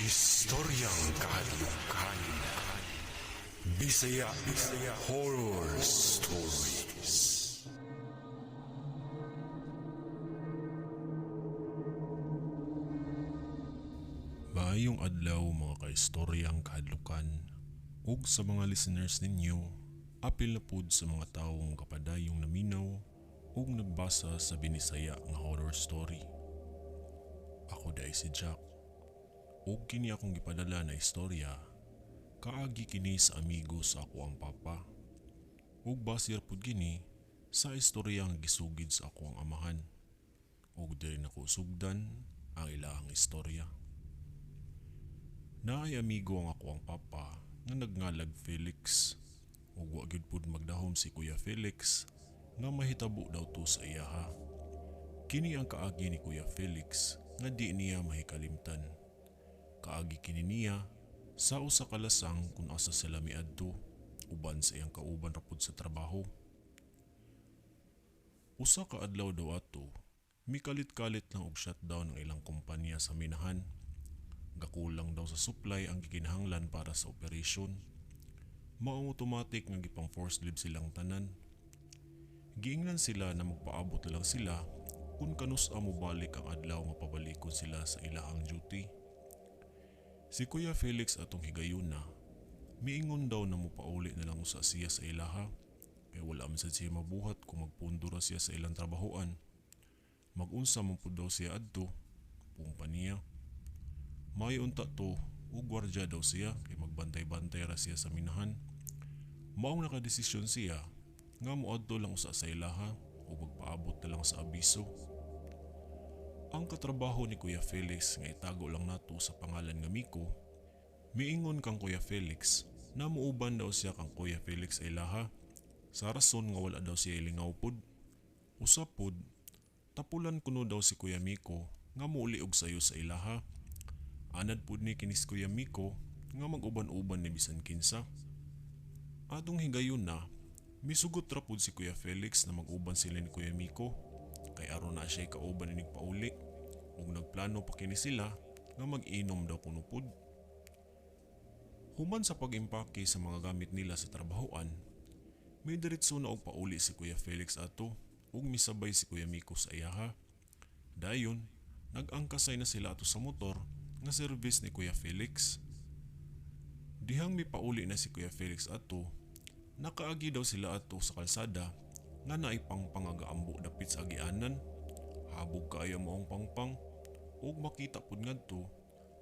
Istoryang kahadlukan. Bisaya Bisaya Horror Stories. Maayong adlaw mga kaistoryang kahadlukan ug sa mga listeners ninyo, apil na pud sa mga tawong kapadayong naminaw ug nagbasa sa Binisaya nga horror story. Ako dai si Jack. Ug kini akong gipadala na istorya, kaagi kini sa amigo sa ako ang papa. Ug basir pud kini sa istorya nga gisugid sa ako ang amahan. Ug diri nako sugdan ang ilahang istorya. Naay amigo ang ako ang papa nga nagngalag Felix. Ug wa gyud pud magdahom si Kuya Felix nga mahitabo daw to sa iyaha. Kini ang kaagi ni Kuya Felix nga di niya mahikalimtan. Kaagi kini niya sa usa ka lasang kun asa sila miadto uban sa iyang kauban ra pud sa trabaho. Usa ka adlaw daw ato, mikalit-kalit lang og shutdown ang ilang kumpanya sa minahan. Gakulang daw sa supply ang gikinahanglan para sa operation. Maong automatic nga gipang forced leave silang tanan. Giingnan sila na magpaabot na lang sila kung kanus-a mobalik ang adlaw nga pabalikon sila sa ilahang duty. Si Kuya Felix atong higayuna, miingon daw na mopauli na lang usa siya sa ilaha, kay wala man sad siya mabuhat kung magpundo ra siya sa ilang trabahoan. Magunsa man pud daw siya adto, pumpa niya. Maayo unta to, ug gwardya daw siya kay magbantay-bantay ra siya sa minahan. Maong nakadesisyon siya nga moadto lang usa sa ilaha ug magpaabot na lang sa abiso. Ang katrabaho ni Kuya Felix nga itago lang nato sa pangalan nga Miko, miingon kang Kuya Felix na muuban daw siya kang Kuya Felix sa ilaha sa rason nga wala daw siya ilingaw pod. Usa pod, tapulan kuno daw si Kuya Miko nga muuli og sayo sa ilaha. Anad pod ni kinis Kuya Miko nga mag-uban-uban ni bisan kinsa. Atong higayon na, misugot ra pod si Kuya Felix na mag-uban sila ni Kuya Miko kay aron na siya kauban inig pauli ug nagplano pa kini sila nga mag-inom daw kuno pod. Human sa pag-impake sa mga gamit nila sa trabahoan, may diretso na og pauli si Kuya Felix ato ug misabay si Kuya Miko sa iyaha. Dayon, nag-angkasay na sila ato sa motor nga service ni Kuya Felix. Dihang mipauli na si Kuya Felix ato, nakaagi daw sila ato sa kalsada nga naay pangpang nga gaambo dapit sa agianan. Habog kaayo maong pangpang ug makita pud ngadto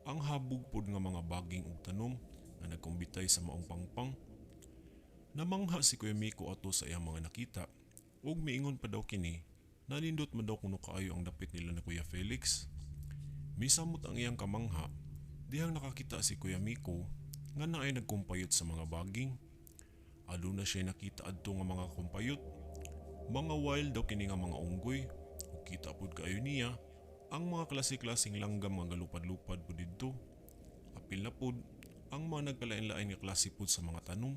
ang habog pud nga mga baging ug tanom nga nagkumbitay sa maong pangpang. Namangha si Kuya Miko ato sa iyang mga nakita ug miingon pa daw kini nanindot man daw kuno kaayo ang dapit nila ni Kuya Felix. Misamot ang iyang kamangha dihang nakakita si Kuya Miko nga naay nagkumpayot sa mga baging. Aduna siya nakita adto nga mga kumpayot. Mga wild daw kini nga mga unggoy. Ug kita pud kaayo niya ang mga klase-klaseng langgam nga galupad-lupad pud didto. Apil na pud ang mga nagkalain-lain nga klase pud sa mga tanom.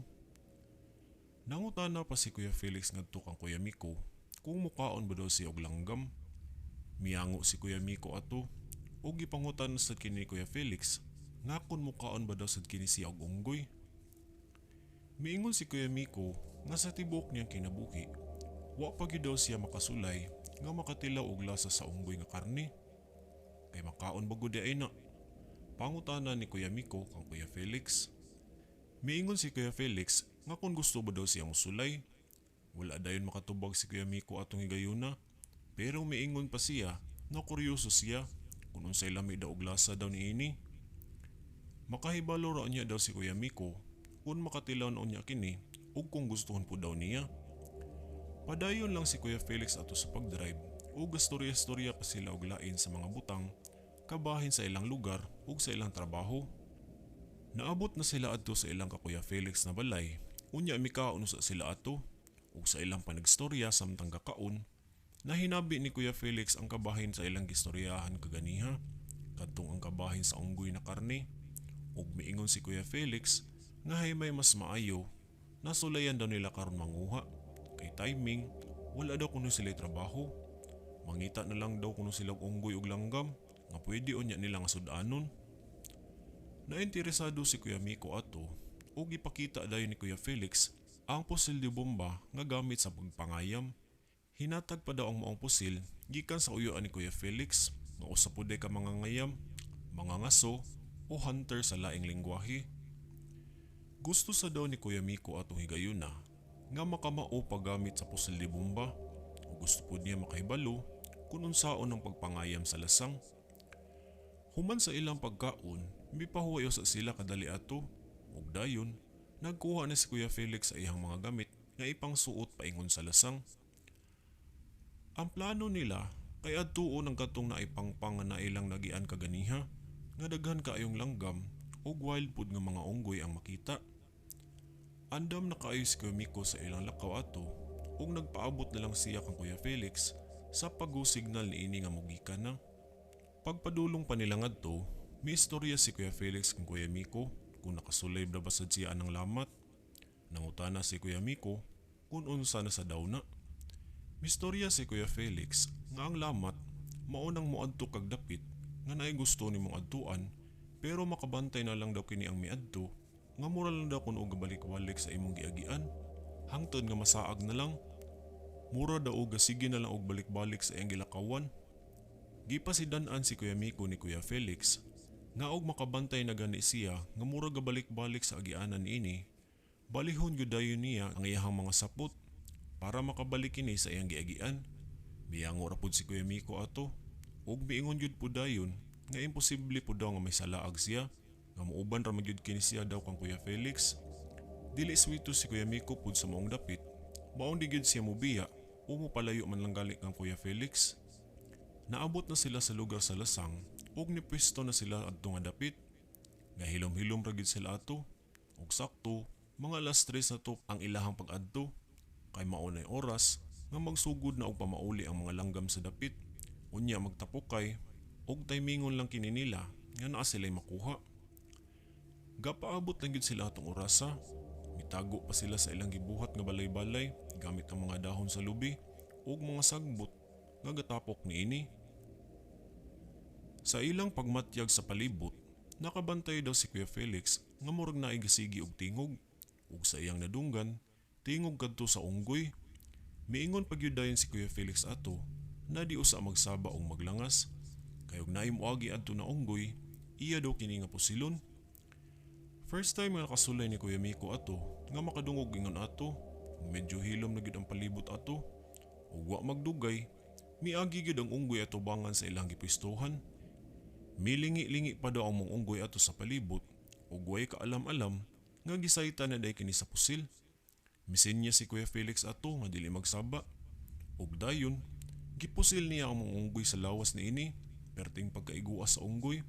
Nangutana pa si Kuya Felix ngadto kang Kuya Miko kung mukaon ba daw siya og langgam. Miango si Kuya Miko ato ug gipangutan sad kini ni Kuya Felix nga kung mukaon ba daw sad kini siya og unggoy. Miingon si Kuya Miko nga sa tibuok niyang kinabuhi, wa pa gyud daw siya makasulay nga makatilaw og lasa sa unggoy nga karne. Kay makaon ba gud ay na? Pangutana ni Kuya Miko kang Kuya Felix. Miingon si Kuya Felix nga kung gusto ba daw siya mosulay. Wala dayon makatubag si Kuya Miko atong higayuna, pero miingon pa siya na kuryoso siya kung unsay lami daw og lasa daw niini. Makahibalo ra niya daw si Kuya Miko kung makatilaw na unya kini ug kung gustuhon po daw niya. Padayon lang si Kuya Felix ato sa pagdrive ug gastorya-storya pa sila og lain sa mga butang kabahin sa ilang lugar ug sa ilang trabaho. Naabot na sila adto sa ilang ka Kuya Felix na balay, unya mikaon usa sila ato ug sa ilang panagstorya samtang kakaon, nahinabi ni Kuya Felix ang kabahin sa ilang gistoryahan kaganiha, kadtong ang kabahin sa unggoy na karne. Ug miingon si Kuya Felix nga hay may mas maayo, nasulayan daw nila karon manguha. Kay timing, wala daw kuno sila trabaho. Mangita na lang daw kuno sila og unggoy og langgam nga pwede unya nila nga sud-anon. Nainteresado si Kuya Miko ato ug gipakita dayon ni Kuya Felix ang pusil de bomba nga gamit sa pagpangayam. Hinatag pa daw ang maong pusil gikan sa uyuan ni Kuya Felix nga usa pud ka mangangayam, mangangaso o hunter sa laing lengguwahe. Gusto sa daw ni Kuya Miko atong higayuna nga makamao paggamit sa pusil de bomba ug gusto pud niya makahibalo kung unsaon ang pagpangayam sa lasang. Human sa ilang pagkaon, mipahuway usa sila kadali ato ug dayon nagkuha na si Kuya Felix sa iyang mga gamit nga ipangsuot paingon sa lasang. Ang plano nila kay adtuon ang katong naipangpang nga nailang nagian kaganiha nga daghan kaayong langgam ug wild pud nga mga unggoy ang makita. Andam na kaayo si Kuya Miko sa ilang lakaw ato ug nagpaabot na lang siya kang Kuya Felix sa pag-go signal niini nga mugikan na. Pagpadulong pa nila ngadto, miistorya si Kuya Felix kang Kuya Miko kung nakasulay na ba sad siya anang lamat. Nangutana si Kuya Miko kung unsa na sa daw na. Mistorya si Kuya Felix nga ang lamat mao nang moadto kag dapit nga naay gusto nimong adtuan, pero makabantay na lang daw kini ang miadto nga mura lang daw kun og balik-balik sa imong giagian hangtod nga masaag na lang. Mura daw og sige na lang og balik-balik sa iyang gilakawan. Gipasidan-an si Kuya Miko ni Kuya Felix nga og makabantay na gani siya nga mura gabalik-balik sa agianan niini, balihon gyud dayon niya ang iyahang mga sapot para makabalik kini sa iyang giagian. Miyango ra pud si Kuya Miko ato ug miingon gyud pud dayon nga imposible pud daw nga may salaag siya, nga muuban ra man gyud kini siya daw kang Kuya Felix. Dili swito si Kuya Miko pud sa maong dapit, maong di gyud siya mobiya o mopalayo man lang gali kang Kuya Felix. Naabot na sila sa lugar sa lasang ug nipwesto na sila adto nga dapit. Nga hilom-hilom ra gyud sila ato ug sakto mga alas 3 na to ang ilahang pag-adto kay mao nay oras nga magsugod na og pamauli ang mga langgam sa dapit. Unya magtapokay og timingon lang kini nila nga naa sila'y makuha. Gapaabot lang gyud sila atong orasa. Mitago pa sila sa ilang gibuhat nga balay-balay gamit ang mga dahon sa lubi ug mga sagbot nga gatapok niini. Sa ilang pagmatyag sa palibot, nakabantay daw si Kuya Felix nga murag naay gasigi og tingog, ug sa iyang nadunggan, tingog kadto sa unggoy. Miingon pa gyud dayon si Kuya Felix ato na di usa magsaba og maglangas, kay og naay moagi adto na unggoy, iya daw kini nga pusilon. First time nga nakasulay ni Kuya Miko ato nga makadungog ingon ato, medyo hilom na gyud ang palibot ato, ug wa magdugay, miagi gyud ang unggoy atubangan sa ilang gipwestuhan. Milingi-lingi pa daw ang mong unggoy ato sa palibot ug way kaalam-alam nga gisayta na day kini sa pusil. Misinya si Kuya Felix ato nga dili magsaba. Ug dayon, gipusil niya ang mong unggoy sa lawas niini, perting pagkaigua sa unggoy.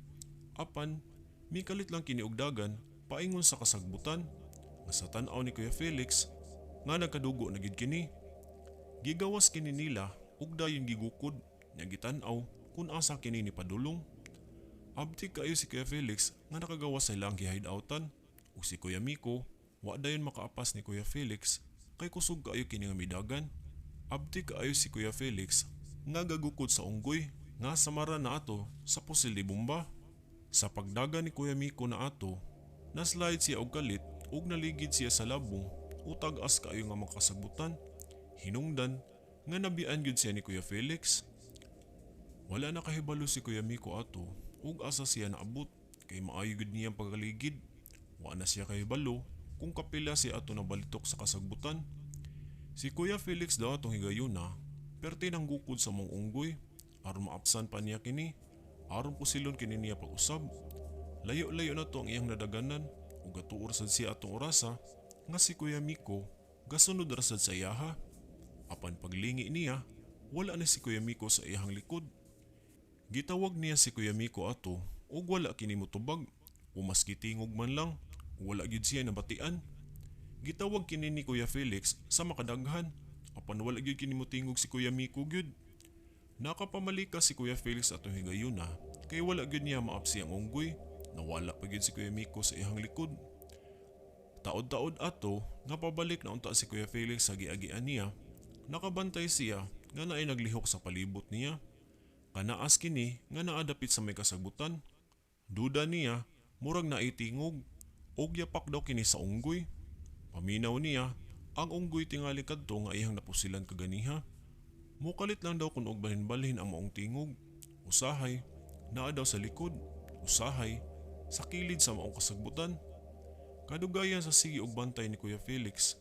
Apan, mikalit lang kini og dagan paingon sa kasagbutan nga sa tan-aw ni Kuya Felix nga nagkadugo na gid kini. Gigawas kini nila ug dayon gigukod nya gitan-aw kun asa kini ni padulong. Abtik kaayo si Kuya Felix nga nakagawas sa ilang gihideoutan ug si Kuya Miko wa dayon makaapas ni Kuya Felix kay kusog kaayo kini nga midagan. Abtik kaayo si Kuya Felix nga gagukod sa unggoy nga samara na ato sa pusil de bomba. Sa pagdagan ni Kuya Miko na ato, naslide siya og kalit ug naligid siya sa labong o tag-as kaayo nga makasabutan. Hinungdan nga nabian gyud siya ni Kuya Felix. Wala na kahibalo si Kuya Miko ato ug asa siya naabot kay maayo gyud niyang pagkaligid. Wa na siya kahibalo kung kapila siya ato nabalitok sa kasagbutan. Si Kuya Felix daw atong higayuna, perti nang gukod sa mong unggoy, aron maapsan pa niya kini, aron pusilon kini niya pag-usab. Layo-layo na to ang iyang nadaganan, ug gatuor sad siya atong orasa, nga si Kuya Miko, gasunod ra sad sa iyaha. Apan paglingi niya, wala na si Kuya Miko sa iyahang likod. Gitawag niya si Kuya Miko ato ug wala kini motubag, o maski tingog man lang, wala gyud siya nabatian. Gitawag kini ni Kuya Felix sa makadaghan, apan wala gyud kini motingog si Kuya Miko gyud. Nakapamalika si Kuya Felix atong higayuna kay wala gyud niya maapsi ang unggoy, nawala pa gyud si Kuya Miko sa iyang likod. Taod-taod ato nga pabalik na unta si Kuya Felix sa giagian niya, nakabantay siya nga naay naglihok sa palibot niya. Kanaas kini nga naadapit sa may kasagbutan. Duda niya murag naitingog og yapak daw kini sa unggoy. Paminaw niya, ang unggoy tingali kadto nga iyang napusilan kaganiha. Mukalit lang daw kun og balhin-balhin ang maong tingog. Usahay, naa daw sa likod, usahay, sa kilid sa maong kasagbutan. Kadugayan sa sige og bantay ni Kuya Felix,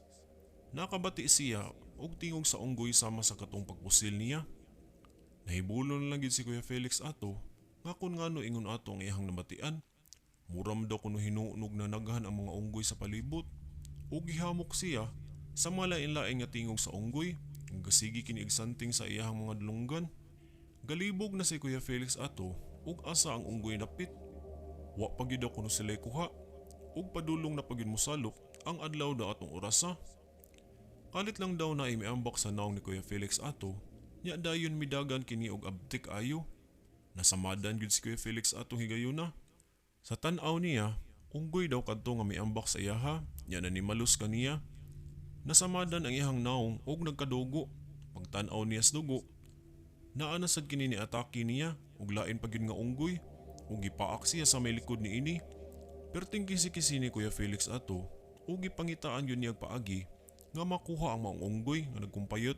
nakabati siya og tingog sa unggoy sama sa katong pagpusil niya. Nahibulo na lang gid si Kuya Felix ato, nga kun ngano ingon ato ang iyang nabatian. Muram daw kuno hinunog na naghan ang mga unggoy sa palibot. Ug gihamok siya sa mga lain-lain nga tingog sa unggoy, ug gasigi kini igsanting sa iyahang mga dulunggan. Galibog na si Kuya Felix ato ug asa ang unggoy napit. Wa pa gyud daw kuno sila kuha ug padulong na pa gyud mosalop ang adlaw daw atong orasa. Kalit lang daw na imiambak sa naong ni Kuya Felix ato, nya dayon midagan kini og abtik ayo. Nasamadan gyud si Kuya Felix atong higayuna. Sa tan-aw niya, unggoy daw kadto nga miambak sa iyaha, nya nanimalus kaniya. Nasamadan ang iyahang naong og nagkadugo. Pagtan-aw niya sa dugo, naa na sad kini ni atake niya og lain pa gyud nga unggoy ug gipaak siya sa may likod niini. Perting kisi-kisi ni Kuya Felix ato ug gipangitaan gyud niya paagi nga makuha ang maong unggoy nga nagkumpayot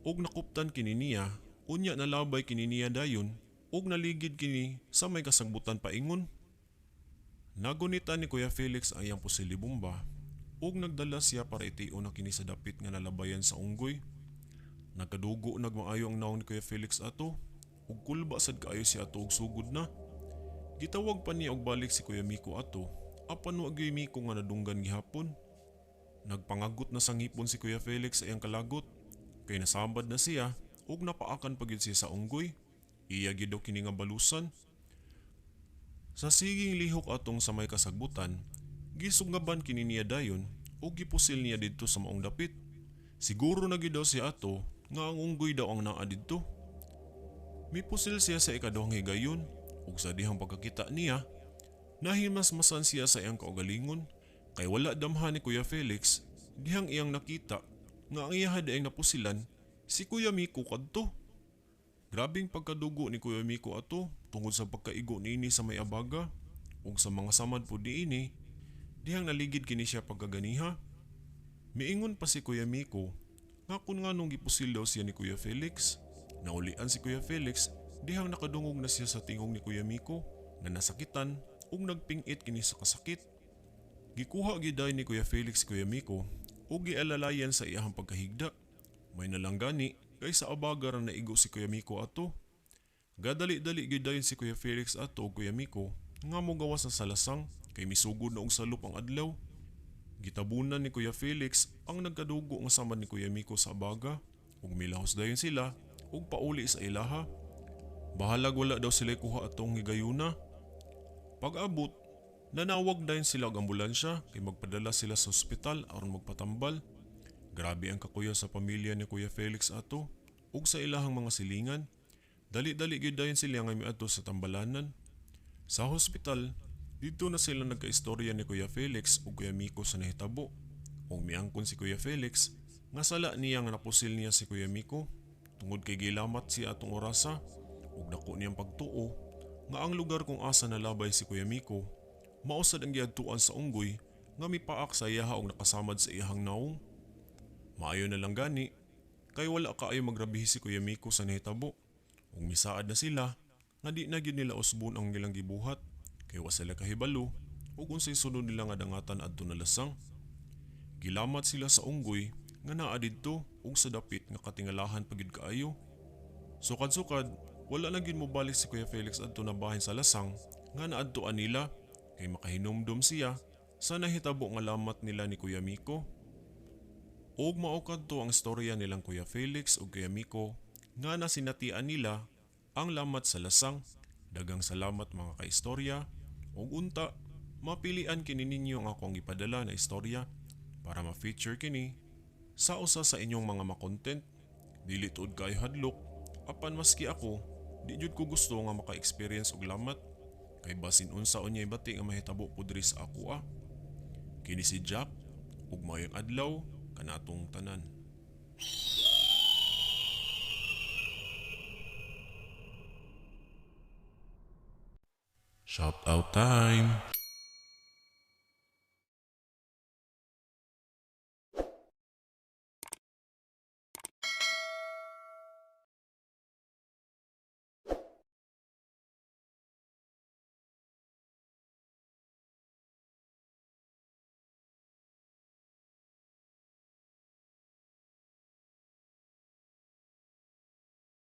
ug nakuptan kini niya, unya nalabay kini niya dayon ug naligid kini sa may kasagbutan paingon. Nagunitan ni Kuya Felix ang iyang pusil bomba ug nagdala siya para itiun na kini sa dapit nga nalabayan sa unggoy. Nagkadugo nagmaayo ang naong ni Kuya Felix ato ug kulba sad kaayo siya ato og sugod na. Gitawag pa niya og balik si Kuya Miko ato apan wa gyud Miko nga nadunggan gihapon. Nagpangagot na sa ngipon si Kuya Felix sa iyang kalagot kay nasabad na siya ug napaakan pa gyud siya sa unggoy. Iya gyud daw kini nga balusan. Sa siging lihok atong sa may kasagbutan, gisugnaban kini niya dayon ug gipusil niya didto sa maong dapit. Siguro na gyud daw siya ato nga ang unggoy daw ang naa didto. Mipusil siya sa ikaduhang higayon ug sa dihang pagkakita niya, nahimasmasan siya sa iyang kaugalingon kay wala damhan ni Kuya Felix dihang iyang nakita nga ang iyaha diay napusilan si Kuya Miko kadto. Grabing pagkadugo ni Kuya Miko ato tungod sa pagkaigo niini sa may abaga ug sa mga samad pud niini dihang naligid kini siya pagkaganiha. Miingon pa si Kuya Miko nga kun nganong gipusil daw siya ni Kuya Felix. Naulian si Kuya Felix dihang nakadungog na siya sa tingog ni Kuya Miko nga nasakitan ug nagpingit kini sa kasakit. Gikuha gyud ni Kuya Felix si Kuya Miko ug gialalayan sa iyahang pagkahigda. May nalang gani kay sa abaga ra naigo si Kuya Miko ato. Gadali-dali gyud dayon si Kuya Felix ato ug Kuya Miko nga mogawas sa salasang kay misugod na og salop ang adlaw. Gitabunan ni Kuya Felix ang nagkadugo nga samad ni Kuya Miko sa abaga ug milahos dayon sila ug pauli sa ilaha. Bahalag wala daw sila kuha atong higayuna. Pag-abot, nanawag dayon sila og ambulansya kay magpadala sila sa ospital aron magpatambal. Grabe ang kakuya sa pamilya ni Kuya Felix ato ug sa ilahang mga silingan. Dali-dali gyud dayon sila nga miadto sa tambalanan. Sa hospital, didto na sila nagkaistorya ni Kuya Felix ug Kuya Miko sa nahitabo. Ug miangkon si Kuya Felix nga sala niya nga napusil niya si Kuya Miko tungod kay gilamat siya atong orasa ug dako niyang pagtuo nga ang lugar kung asa nalabay si Kuya Miko mao sad ang giadtuan sa unggoy nga mipaak sa iyaha og nakasamad sa iyahang naong. Maayo na lang gani kay wala kaayo magrabihi si Kuya Miko sa nahitabo. Ug misaad na sila nga di na gyud nila usbon ang ilang gibuhat kay wa sila kahibalo ug unsay sunod nila nga dangatan adto na lasang. Gilamat sila sa unggoy nga naa didto ug sa dapit nga katingalahan pa gyud kaayo. Sukad-sukad, wala na gyud mobalik si Kuya Felix adto na bahin sa lasang nga naadtuan nila kay makahinumdum siya sa nahitabo nga lamat nila ni Kuya Miko. Ug mao kadto ang istorya nilang Kuya Felix ug Kuya Miko nga nasinatian nila ang lamat sa lasang. Dagang salamat mga kaistorya ug unta mapilian kini ninyo ang akong gipadala na istorya para ma-feature kini sa usa sa inyong mga makontent. Dili tuod kaayo hadlok apan maski ako di jud ko gusto nga maka-experience og lamat kay basin unsa unyay bati nga mahitabo pud diri sa ako ah. Kini si Jack ug maayong adlaw kanatong tanan. Shout out time.